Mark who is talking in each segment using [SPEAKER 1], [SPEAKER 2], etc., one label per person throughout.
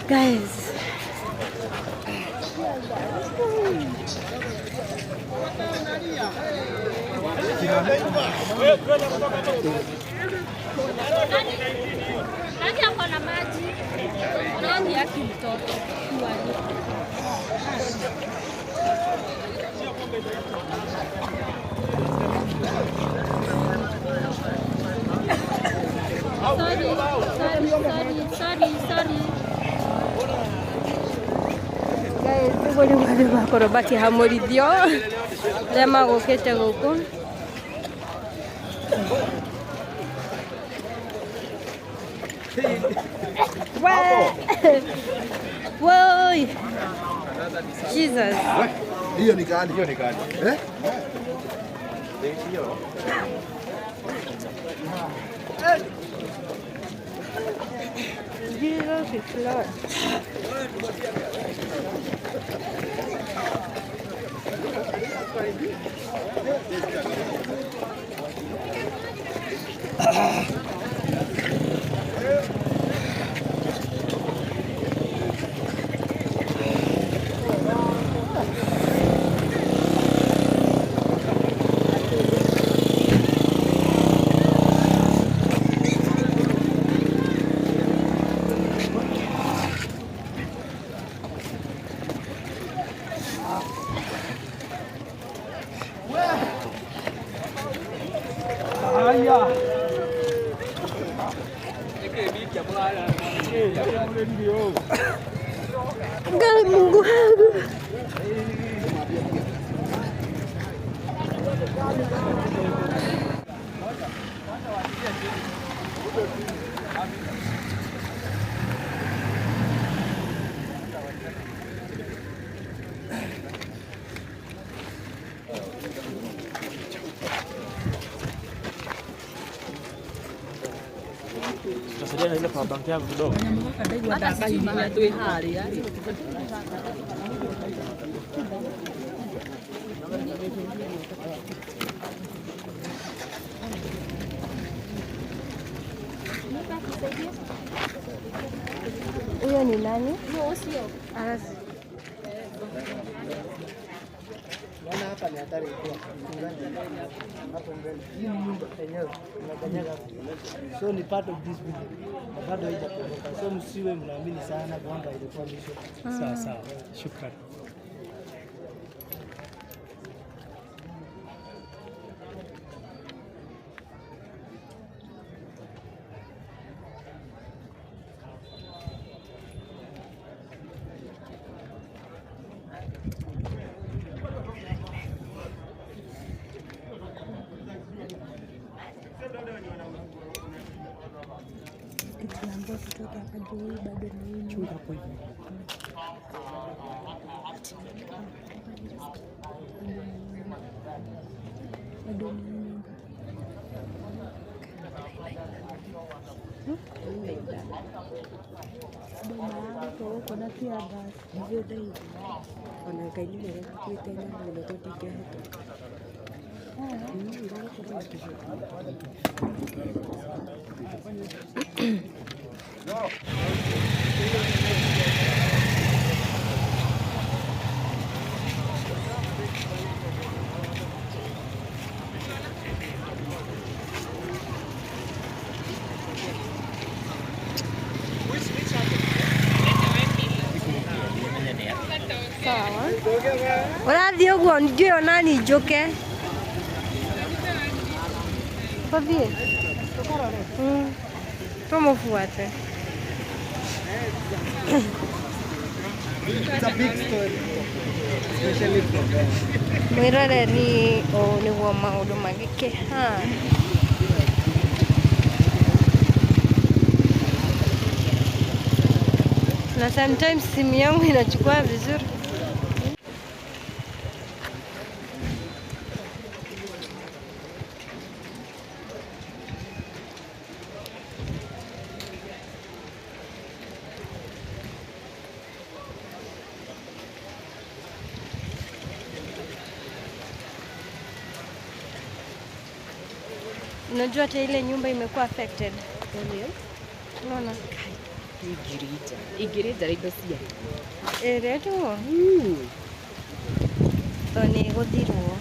[SPEAKER 1] Guys.
[SPEAKER 2] Nani ako na maji? Nani yaki mtoto? Sorry, sorry, sorry, sorry, sorry.
[SPEAKER 1] Guys, ũguo nĩguo andũ makorwo makĩhamũrithio arĩa magũkĩte gũkũ. Woi. Jesus.
[SPEAKER 3] Hiyo ni gani? Hiyo ni gani? Eh?
[SPEAKER 1] Jesus is Lord. Ngai Mungu wangu.
[SPEAKER 4] Tutasaidia na ile power bank yako kidogo.
[SPEAKER 1] Huyo ni nani?
[SPEAKER 5] Naona hapa ni hatari kwa hapo mbele. Hii ni nyumba yenyewe inakanyaga hapo. So ni part of this building. Na bado haijabomoka. So msiwe mnaamini sana kwamba ilikuwa mwisho.
[SPEAKER 4] Sawa sawa. Shukran.
[SPEAKER 1] Tukiambiwa tutoke hapa juu hii bado ni hii nyumba. Bado ni hii nyumba.
[SPEAKER 6] Nĩguo ndaigua ona Ngai nĩ mwega nguĩte nyama mũno tondũ ndingĩahĩtũka. Ndagũkorwo na kĩhooto.
[SPEAKER 1] Sawa. Ũrathiĩ ũguo ndiũĩ onani njũke. Tũthiĩ? Tũmũbuate.
[SPEAKER 5] It's a big story. Especially for them.
[SPEAKER 1] Mwĩroreri ũũ nĩguo maũndũ magĩkĩhana. Na sometimes simu yangu inachukua vizuri. Unajua hata ile nyumba imekuwa affected. Unaona?
[SPEAKER 6] Ingĩrĩnja indo cia
[SPEAKER 1] Ĩrĩa tu. To nĩ ĩgũthirwo.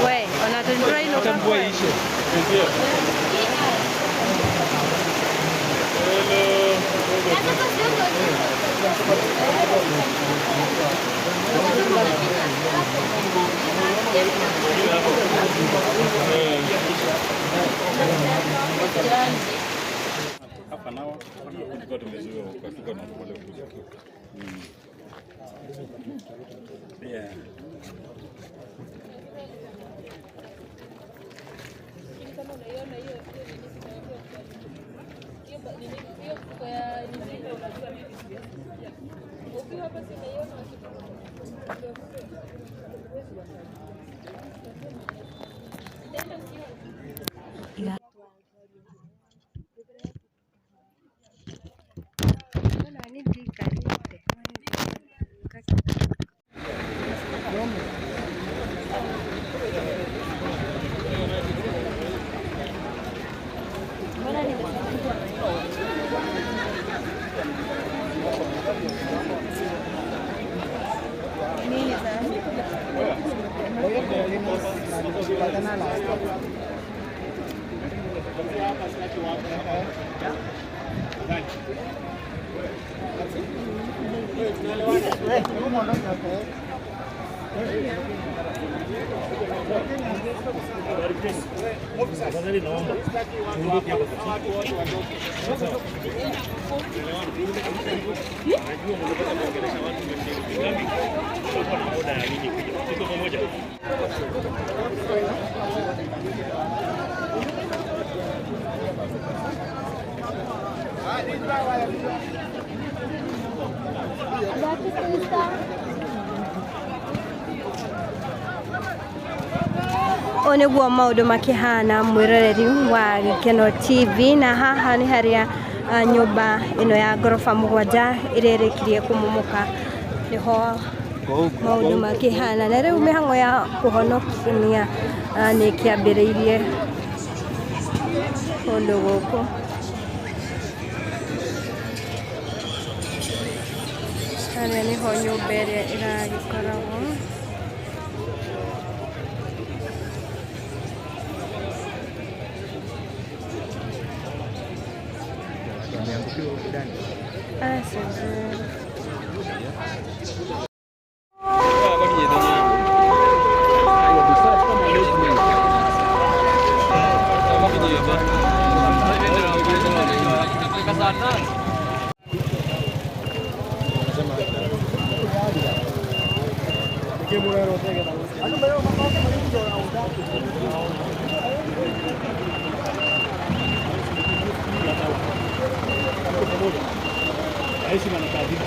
[SPEAKER 1] We, ona ilo
[SPEAKER 4] Mvua iishe.
[SPEAKER 7] Hapa nao tulikuwa tumezuiwa ukafika na wale kuja. Yeah. Tafadhali naomba tuondoke hapa sasa. Najua mnataka kuongelesha watu wengi. Tutakuwa na muda ya ninyi kuja. Tuko pamoja.
[SPEAKER 1] Ũyũ nĩguo maũndũ makĩhana mwĩroreri wa Gĩkeno TV, na haha nĩ harĩa nyũmba ĩno ya ngoroba 7 ĩrĩa ĩrĩkirie kũmomoka, nĩho maũndũ makĩhana. Na rĩu mĩhang'o ya kũhonokania nĩ ĩkĩambĩrĩirie kũndũ gũkũ. Harĩa nĩho nyũmba ĩrĩa ĩragĩkoragwo.
[SPEAKER 4] Heshima na taadhima.